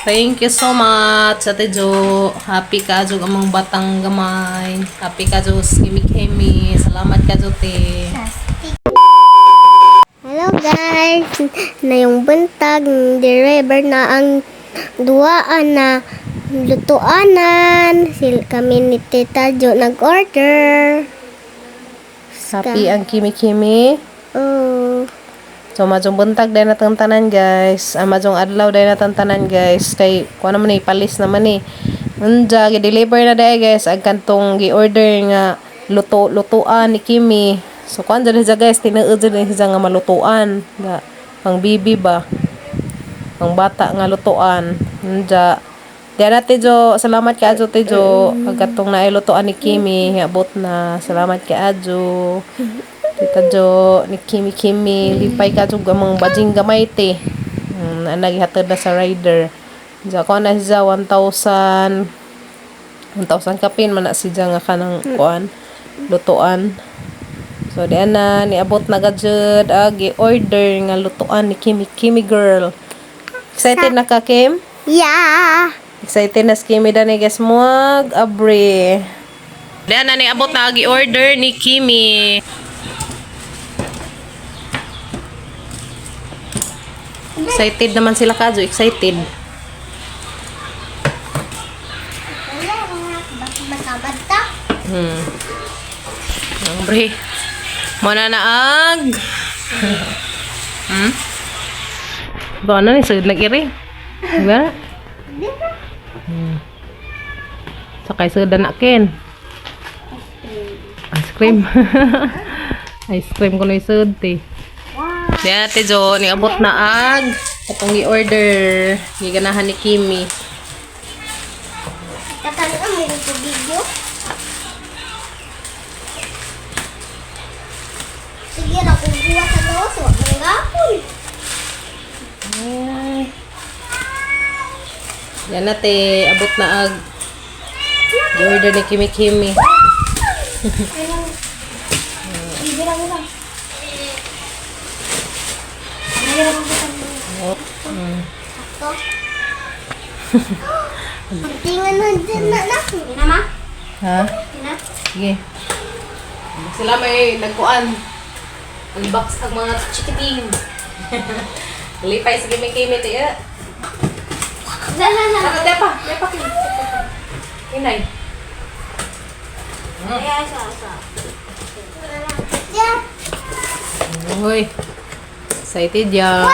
Thank you so much, Ate Jo. Happy ka jud among batang gamay. Happy ka jud Kimi Kimi. Salamat ka jo, te. Hello guys, na yung buntag deliver na ang duwaan na lutuanan. Sil kami ni Tita Jo nag-order. Happy ang Kimi Kimi. Oh, So majong buntag dahil natang tanan, guys. Ah, majong adlaw dahil natang tanan, guys. Kay kuha naman ni palis naman ni. Unja gi-deliver na dahil, guys, ang kantong gi-order nga luto lutuan ni Kimi. So kuan dyan siya, guys, tinuod dyan siya nga malutuan. Nga pang bibi ba? Pang bata nga lutuan. Unja. Diyan na, Tijo. Salamat kay Ajo, Tijo. Ang katong nailutuan ni Kimi. Abot na. Salamat kay Ajo. Tita Jo, ni Kimi Kimi, lipay ka jud among bajing gamay te. Naghihatod na sa rider. Diya ko na siya 1,000 1,000 kapin man na siya nga kanang kuan lutuan. So diyan na niabot na gajud ag order nga lutuan ni Kimi Kimi girl. Excited na ka, Kim? Yeah. Excited na si Kimi dani, guys, muag abre. Diyan na niabot na ag order ni Kimi. Excited naman sila kajo, excited. Matabad ta. Ang bre. Muna na ag. Ba na ni sud nag-iri. Diba? Sakay sud na ken. Ice cream. Ice cream ko na sud te. Diyan, Ate Jo, niabot na ag atong gi-order. Giganahan ni Kimi. Tatalo mo ko video. Sige ra kung buwa sa gawas, wa man gapon. Ay. Yan na te, abot na ag order ni Kimi Kimi. Sige ra ko. Tingnan na din na na. Ina ma? Ha? Ina? Sige. Sila may nagkuan. Unbox ang mga chikiting. Lipay sa Kimi Kimi te. Eh. La la la. Tara, depa, depa Kimi. Inay. Ay, sa sa. Yeah. Uy. Excited ya.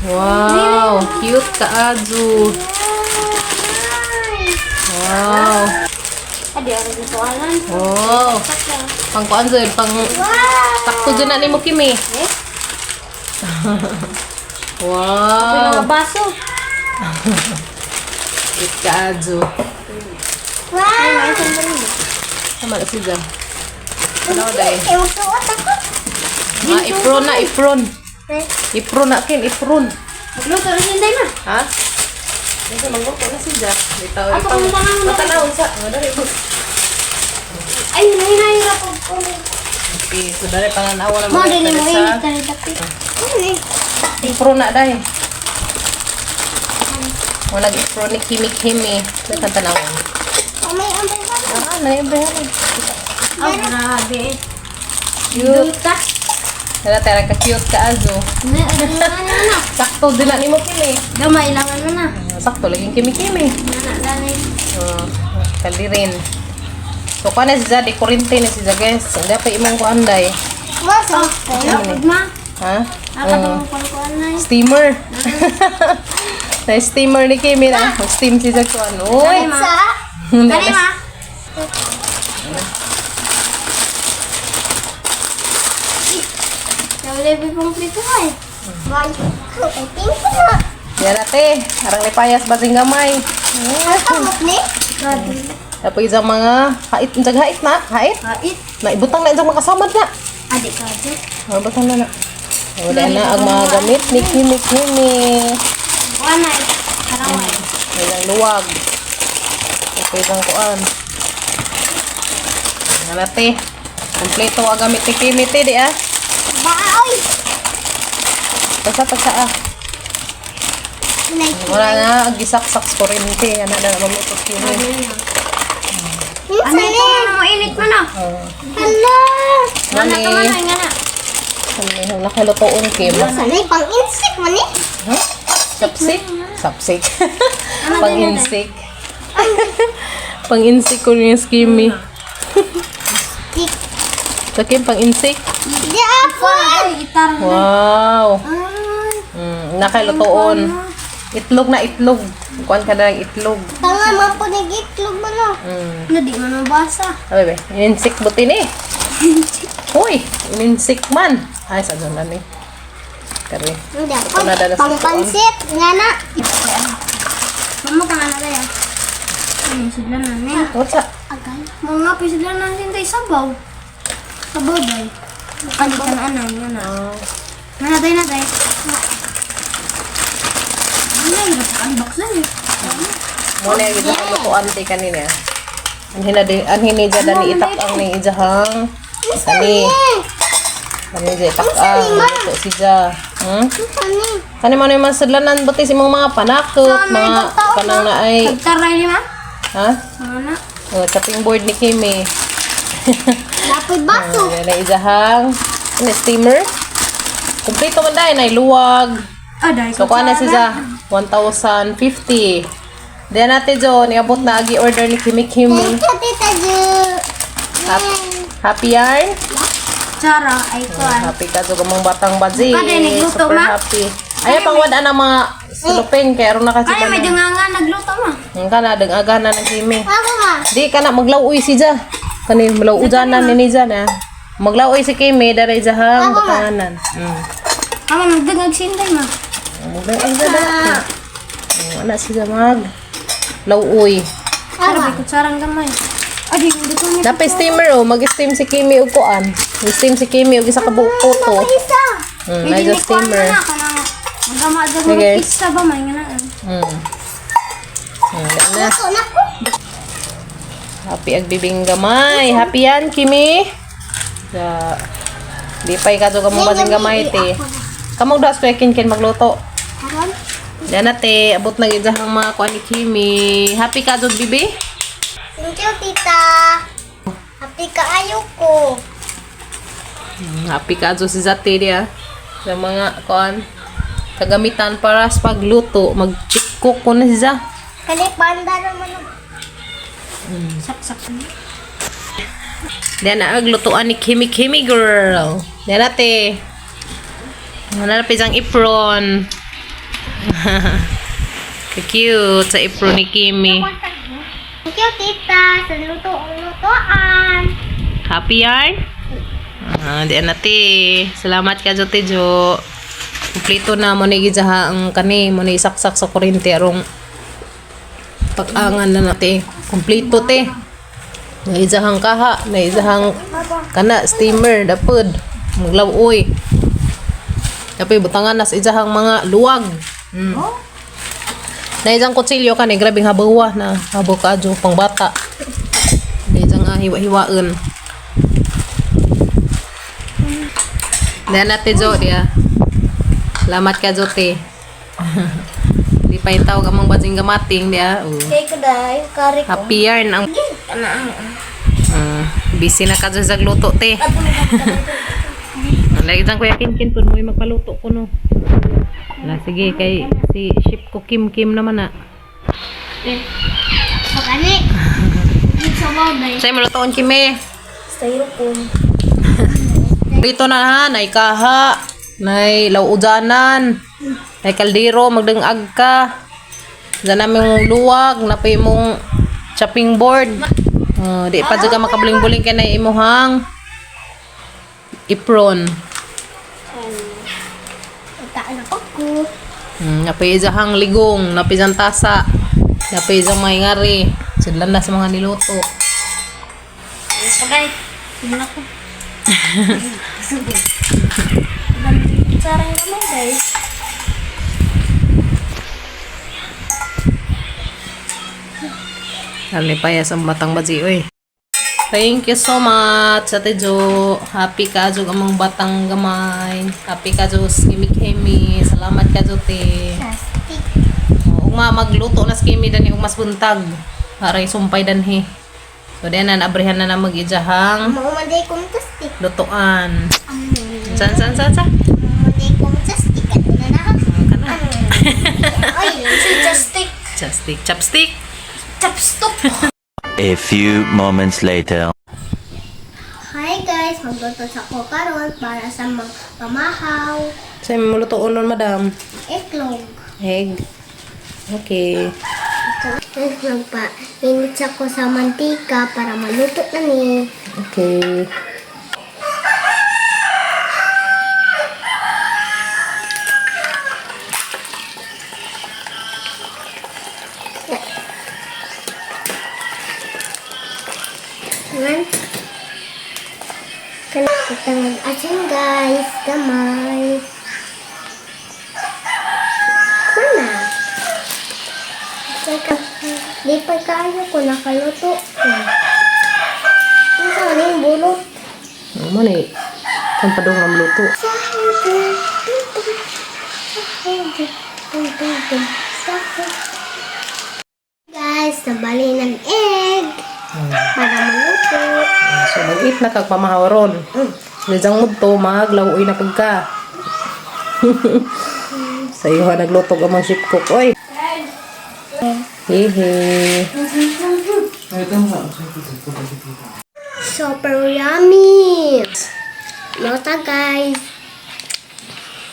Wow, cute ka azu. Wow. Adi ako dito alam. Wow. Pang kuan jud, pang sakto jud na nimo, Kimi. Eh? Wow. Mga baso. Cute ka azu. Wow. Ay, may isang baril. Tama na siya. Ano day? Ewan ko ako. Ah, ipron na, ipron. Eh, Ipron na kin, ipron. Magluto na siya na. Ha? Kasi magluto na siya. Bitaw Ato kung tanawon na. Matanawon sa. Oh, dali mo. Ay, hinay hinay ra po ko. Okay, so dali pananawa na Mo dili mo sa init dali dapit. Ay, ipron na day. O nag-ipron ni Kimi Kimi. Sa tanawon. may ambay ba? Ah, na ibre. Oh, grabe. Cute. Duta. Dala tara ka cute ka azo. Na, ano na na. Sakto din na nimo, Kimi. Gamay lang ano na. Ah, sakto lagi Kimi Kimi. Nana dali. Kalirin. So, kuha na si Zad, ikurinte na si Zad, guys. Hindi pa imong kuan day. Masa. Oh, ma. Ha? Nakatungkol ko na. Steamer. Na steamer ni Kimi na. Mag-steam si Zad kuan. Uy! Sa. Dali ma. Nawala yung pong prito ko eh. One, two, I think na. Yan ate. Arang lipayas basing gamay. Kamot ni? Tapos isang mga hait. Isang hait na. Hait. Hait. Na ibutang na isang mga kasamad na. Adi ka dyan. Oh, butang na na. Wala na ang mga gamit ni Kimi Kimi. Wala eh. Karaway. Isang luwag. Ito isang kuan. Yan ate. Kompleto ang gamit ni Kimi te, di ah. Baoy! Pasa, pasa ah. Wala na, gisaksak sa kuryente. Ano na, maluto kini. Ano Ano ito man mo init man ah. Oh. Hala! Ano Mami, to man nga na. ano yung nakalutoon, Kim? Sanay pang insect man eh. Huh? Sapsik? Sapsik. Pang-insik. Pang-insik ko yung skimmy. Tik. Sa Kim, pang-insik? Di ako! Gitar. Wow! Nakalutoon. Itlog na itlog. Kuan ka na ng itlog. Tanga man po nag-itlog man oh. Na di man mabasa. Sabi ba, ininsik buti ni. Uy, ininsik man. Ay, sa doon na ni. Kari. Hindi ako. Ito na dala sa Pang pansit. Nga na. Mama ka nga na kaya. Ano sila na ni. What's up? Agay. Mga pisila na sintay sabaw. Sabaw day. Kalitan na anan nga na. Na day na day. Ano yung unbox na eh. Muna yung gid ang lutuan ti kanina. Anhin na di, anhin ni jada ni itak ang ni ijahang. Kani. Kani jay itak ang luto si ja. Ano? Kani man yung masadlanan buti si mga panakot, mga panang na ay, Tagtaray ni ma. ha? Mga na. Oh, chopping board ni Kimi. Dapat baso. Ayan na ijahang ano, steamer. Kumpleto man dahil, ay luwag. Ah, day. So, kuha na siya 1,050. Diyan natin, Jo, niabot na agi order ni Kimi Kimi. Thank you, Tita Ju. Happy, happy yarn? Chara ay kuan. Happy ka, Jo, gamang batang baji. Kada, nagluto, Super ma? happy. Ay, pangwad na mga sulupin, kaya aron na kasi Ay, medyo nga nga nagluto ma. Ang kana, dang aga na ng Kimi. Ako ma. Di ka na, maglauoy si Ja. Kani, malauoy na ni Ja na. Maglauoy si Kimi, daray jahang batanganan. Ama nagdagag sintay ma. Maglauoy sa da. Wala si Ja mag. Lauoy. Chara may kutsarang gamay. Ay, hindi ko ni. Dapat steamer oh, mag-steam si Kimi og kuan. Mag-steam si Kimi og isa ka buok puto. Isa. Medyo steamer. Na kanang magama dag Sige. mga pizza ba may nga na. Na. Luto na ko. Happy ag bibing gamay. Happy yan, Kimi. Sa di pa ikaw ka mo ba gamay te. Kamong das ko kin kin magluto. Karon. Yan na te, abot na gid ang mga kuan ni Kimi. Happy ka jud bibi? Thank you, Tita. Happy kaayo ko. Happy ka jud si Zate diya. Sa mga kuan kagamitan para sa pagluto, mag-cook ko na si Za. Kali panda naman. oh. Saksak. Diyan na aglutuan ni Kimi Kimi girl. Diyan na te. Wala na pisang apron. Ka-cute sa apron ni Kimi. Thank you, Tita. Sa luto-lutoan. Happy yarn? Ah, diyan na te. Salamat ka jo te jo. Kompleto na mo ni gijaha ang kani mo ni isaksak sa kuryente arong pag-angan na nate. Kompleto te. Naizahang kaha, naizahang kana steamer dapod maglawoy. Dapoy butangan nas izahang mga luwag. Naizang kutsilyo kani grabing habawa na habo kaadyo pang bata. Naizang hiwa-hiwaon. Diyan natin, Jo, diya. Salamat ka, Jo, te. Di pa yung tawag among bating gamating, diya. Oh. Kay ko dai, kari ko. Happy yarn ang... Busy na ka dyan sa gluto, te. Lagi dyan, Kuya Kinkin, pun mo yung magpaluto ko, no. Wala, sige, kay si ship ko Kim Kim naman, ah. Pagani. Sa bagay. Sa'yo, malutoon, Kim, eh. Styrofoam. Dito na ha, nay kaha, nay laudanan, nay kaldero, magdangag ka. Diyan namin mong luwag, napay mong chopping board. Oh, di pa dyan ka makabuling-buling kay nay imuhang ipron. Taan ako ko. Napay isahang ligong, napay isang tasa, napay isang may ngari. Sila na sa mga niluto. Pagay. Sige na ko. Kutsarang gamay day. Sabi pa ang batang baji, oy. Thank you so much, Ate Jo. Happy ka, Jo, amang batang gamay. Happy ka, Jo, Kimi Kimi. Salamat ka, Jo, te. Plastic. Ugma magluto na si Kimi dani og mas buntag. Para isumpay danhi. So then na abrihan na na mag-ijahang Maumaday kong tastik. lutuan. San san san san? Maumaday kong tastik. Ano na na? Kana. Ay, Chopstick. Chopstick, chopstick. Chopstick. A few moments later. Hi guys, magluto sa ko karon para sa mga pamahaw, Sa mo lutuon nun, madam? itlog. Egg. Okay. Itlog pa. Init sa ko sa mantika para maluto na ni. Okay. Ngayon, kanang asin guys, gamay. Mana? Teka, di pa kaayo ko nakaluto. Ang sa bulot. Ano mo ni? Kan padung nga luto. Guys, nabali ng egg para maluto. So mag-eat na kag pamahaw ron. Nizang mudto maglawuy na pud ka. Sa iyo ha nagluto ang mga chef cook oy. Hehe. Super yummy! Lota guys.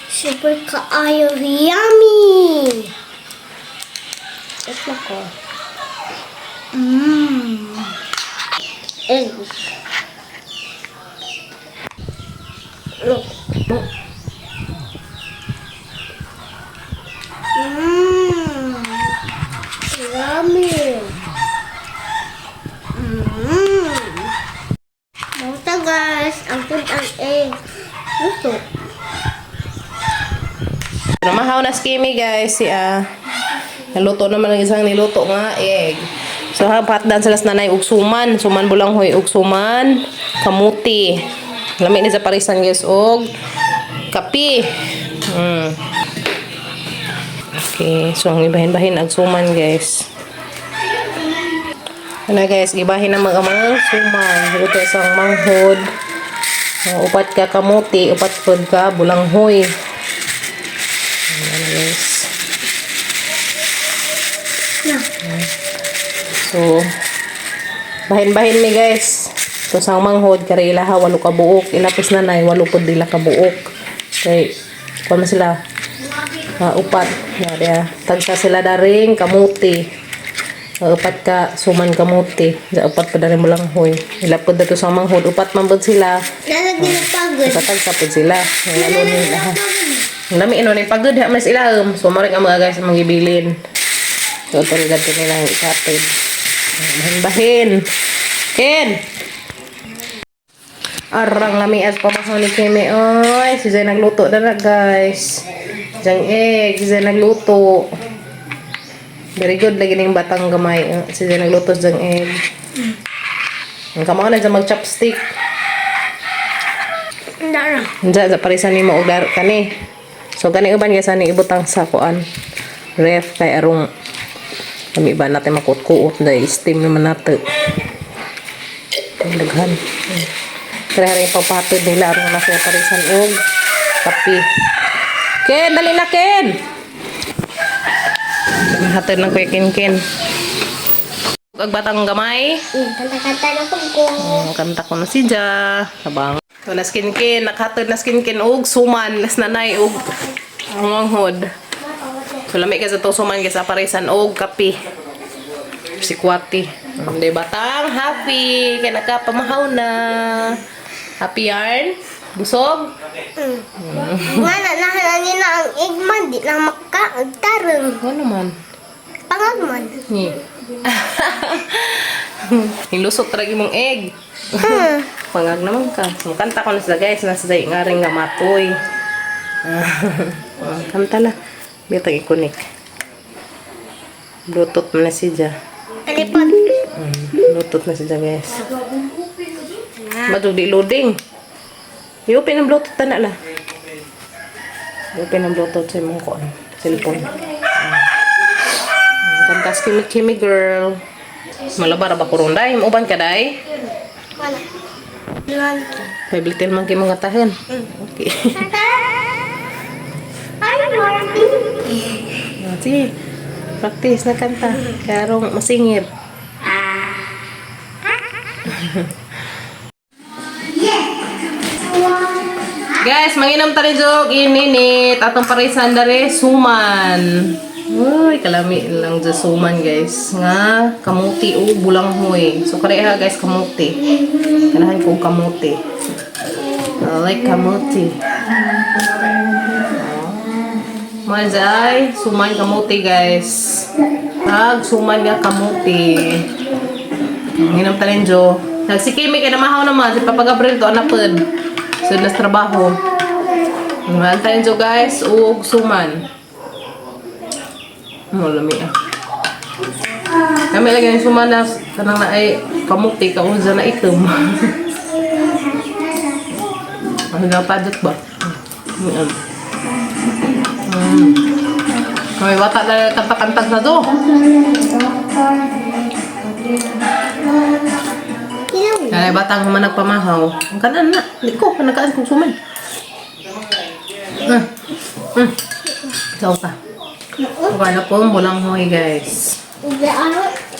Super kaayo yummy! Ito ko. Mmm. Egg. Mmm. Yummy. Mmm. Lota guys, ang good ang egg. Luto. Namahaw na si Kimi guys si ah. Naluto naman ang isang niluto nga egg. So ha patdan sila sa nanay og suman, suman bulanghoy og suman, kamuti. Lami ni sa parisan guys og kape. Okay, so ang ibahin-bahin ang suman guys. Ano guys, ibahin na mga mga suman. Luto isang manghod. Upat ka kamuti, upat pod ka bulanghoy. Ayan guys. Na. So, bahin-bahin mi guys. So, sa manghod, kare ilaha, walo ka buok. Ilapis na nay, walo pod dila ka buok. Kay, kuha man sila, upat. Ya, dia. Tagsa sila daring kamuti. Upat ka, suman kamuti. Sa upat pa daring bulanghoy. Ilapod dato sa manghod, upat man pod sila. Lalagyan ng pagod. Itatagsa pod sila. Ang lalo ni ilaha. Ang dami ino ni pagod ha mas ilahom. So mao ang mga guys ang gibilin. So talaga din nila ang ikatid. Bahin bahin. Ken. Arang lami as pamahaw ni Kimi. Oy, si Zay nagluto na na guys. Jang egg, si Zay nagluto. Very good lagi ning batang gamay. Si Zay nagluto sa jang egg. Ang kamao na dyan mag chopstick. Dara. Diyan sa parisan nimo og daro kani. So gani uban gyud sa ni ibutang sa kuan ref kay arong kami ba natin makuot-kuot dahil steam naman nato. Ang daghan. Kaya rin papatid nila arong nasa parisan og kape. Ken, dali na Ken. Hatid ng Kuya Ken Ken. Ag batang gamay. Kanta-kanta na ko ko. Oh, kanta ko na si Ja. Sabang. So, na skin kin, nakatod na skin kin og suman, las nanay og manghod. So lami ka sa to suman kay sa parisan og kape. Si Kwati. Hindi batang happy kay nakapamahaw na. Happy yarn. Busog. Nga na nahalangin na ang egg man, di na makaagtarong. Ano man? Pangag man. Ni. Nilusot ra imong egg. Pangag naman ka. So, kanta ko na sila guys. Nasa day nga rin nga matoy. Ah, kanta na. Bitang ikunik. Bluetooth man na siya. Alipod. Bluetooth na siya guys. Madug di loading. I-open ang Bluetooth na la. I-open ang Bluetooth sa imong kuan, cellphone. Tas Kimi Kimi girl. Malabar ba ko ron day? Uban ka day? Wala. Kay blitil man kay mga tahen. Okay. Ay, Marty. Ah, sige. Practice na kanta. Karong masingir. Guys, manginom ta rin jog ininit atong parisan dere suman. Uy, kalami lang dyan suman, guys. Nga kamuti o bulanghoy. So kareha guys kamuti. Kanahan ko kamuti. I like kamuti. Mazay, suman kamuti guys. Ag suman nga kamuti. Nginom ta rin jo. Nagsikimi kay namahaw naman si Papa Gabriel to anapod. So nas trabaho. Ngayon tayo jo guys ug suman. Mo lami ah. Kami lagi yung suman na kanang na ay kamuti ka unsa na itom. Ang napadot ba? Mm. May bata na kanta-kantag na do. Ilaw. Kaya bata ang man nagpamahaw. Ang kanan na. Hindi ko, nagkaan kong suman. Ikaw pa. Akala ko, mulang hoy guys.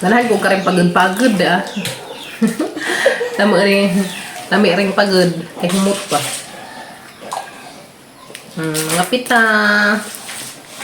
Ganahan ko ka rin pagod-pagod ah. Tama rin, lami rin pagod. Kay humot pa. Mga pita.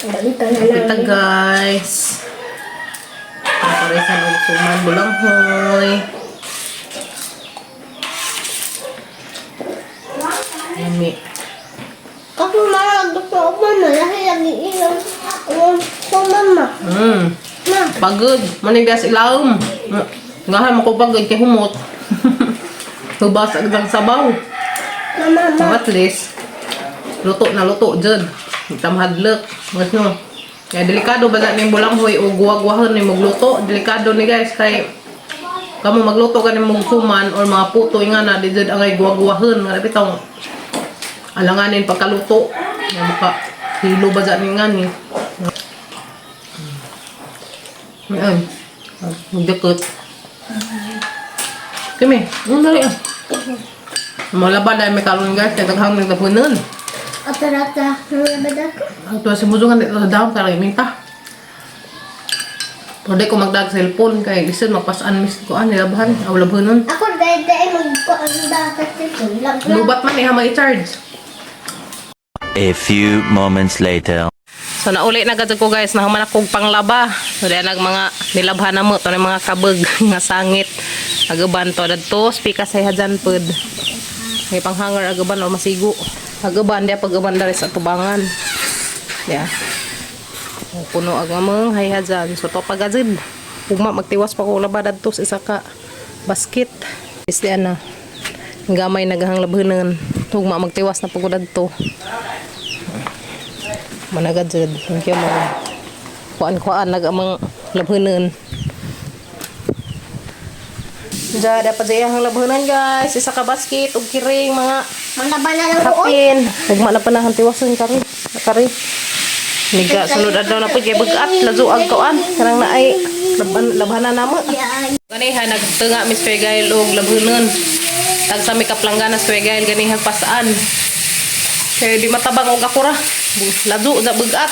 Ito na lang. Pita guys. Parisan og suman bulanghoy. Lami. Ako mama, gusto ko mama. Dahil lagi ilaw. Ako mama. Ma. Pagod. Manigas ilawom. Ngahan mo ko pagod kay humot. Hubas ang sabaw. Mama, So ma. at least, luto na luto dyan. Tamhadlok. Mas no. Kaya delikado ba na ning bulanghoy o guwag-guwahon ni magluto. Delikado ni guys kay kamo magluto ka ni mong suman or mga puto nga na di dyan angay guwag-guwahon. Nga bitaw alanganin pagkaluto. Nga maka hilo ba dyan ni nga ni. Ayun. Magdakot. Kami, ang dali ah. Malaban dahil may karon guys, kaya daghang nagtapunan. Atarata. Nalabad ako. Ang tuwa si Muzungan dito sa dahon, kaya minta. Pero di ko magdag cellphone, kaya isin magpasaan mis ko ah, nilabahan, aw labanon. Ako dahil dahil magkuhan ba sa cellphone. Lag lang. Lubat man eh, ma-charge. A few moments later. So nauli na gud ko guys, nahuman ako og panglaba. So diyan nag mga nilabhan na mo to ng mga kabeg nga sangit. Agaban to dadto speaker sa hajan pud. May panghanger agaban or masigo. Agaban dia pag-uban diri sa tubangan. Ya. Puno ang among hayhajan. So to pagazid. Ugma magtiwas pa ko laba dadto sa isa ka basket. Isdi ana. Gamay nagahang labhanan. Ugma magtiwas na pagod dadto. Managad jud. Thank you mo. Kuan-kuan nag amang labhanan. Diya, dapat diya ang labhanan guys. Isa ka basket ug kiring mga Malaban na lang ko. kapin. Ugma na panahan tiwason kari. Kari. Niga sunod adlaw na pud kay bag-at lazo ang kuan. Kanang naay laban labhanan namo. Yan. Ganiha nagtunga Miss Fergail og labhanan. Tag sa may kaplangga na Fergail ganiha pasaan. Kay di matabang og ako ra. Lazo sa bag-at.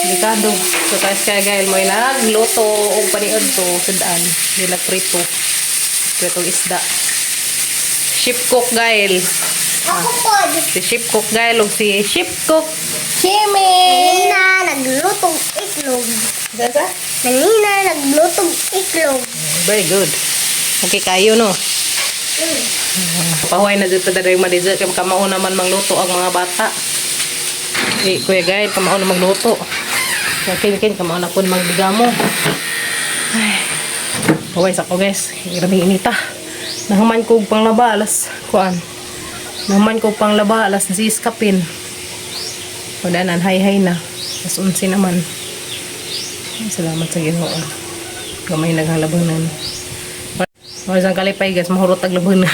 Delikado. So tayo kay Gail mo nagluto og paniud to sudan. Di nagprito. Prito isda. Ship cook Gail. Ako po. Si Ship Cook Gail og si Ship Cook Kimi. Nanina, naglutong itlog. Dasa? Nanina, naglutong itlog. Very good. Okay kayo no. Pahuway na dito dahil madizet kay kamao naman mangluto ang mga bata. Eh, Kuya Gail, kamao na magluto. Kaya kin kin kamao na pud magdigamo. Ay. Pahuway sa ko guys. Grabe inita. Nahuman ko og panglaba alas kuan. Nahuman ko og panglaba alas 10 kapin. Wala hay hay na. Alas 11 naman. Ay, salamat sa Ginoo. Gamay naghalabanan. Mga isang kalipay guys, mahurot ang labanan.